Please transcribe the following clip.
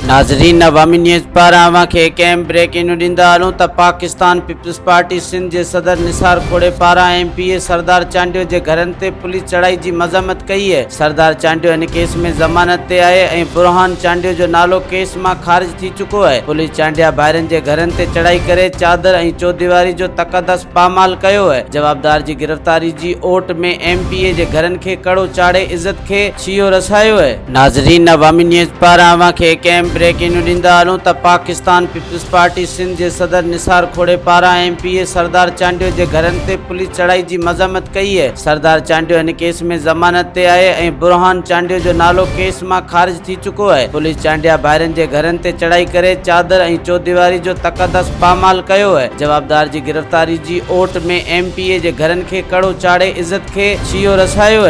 ناظرين عوامي نيوز پاران اوهان کي هڪ اهم بريڪنگ نيوز ڏيندا هلون ته پاڪستان پيپلز پارٽي سنڌ جي صدر نثار کوڙي پاران M P A Sardar Chandio جي گهرن تي پوليس چڙهائي جي مذمت ڪئي اهي سردار چانڊيو هن ڪيس ۾ ضمانت تي آهي ۽ برهان چانڊيو جو نالو ڪيس مان خارج ٿي چڪو آهي. پوليس چانڊيا ڀائرن جي گهرن تي چڙهائي ڪري چادر ۽ چوديواري جو تقدس پامال ڪيو آهي. جوابدار جي گرفتاري جي اوٽ ۾ ايم پي اي جي گهرن کي ڪڙو چاڙهي عزت کي ڇيهو رسايو آهي. ناظرين عوامي نيوز پاران اوهان کي هڪ اهم بريڪنگ نيوز ڏيندا هلون ته پاڪستان پيپلز پارٽي سنڌ جي صدر نثار کوڙي پاران M P A Sardar Chandio جي گهرن تي پوليس چڙهائي جي مذمت ڪئي آهي. سردار چانڊيو هن ڪيس ۾ ضمانت تي آهي ۽ برهان چانڊيو جو نالو ڪيس مان خارج ٿي چڪو آهي. پوليس چانڊيا ڀائرن جي گهرن تي چڙهائي ڪري چادر ۽ چوديواري جو تقدس پامال ڪيو آهي. جوابدار جي گرفتاري جي اوٽ ۾ ايم پي اي جي گهرن کي ڪڙو چاڙهي عزت کي ڇيهو رسايو آهي.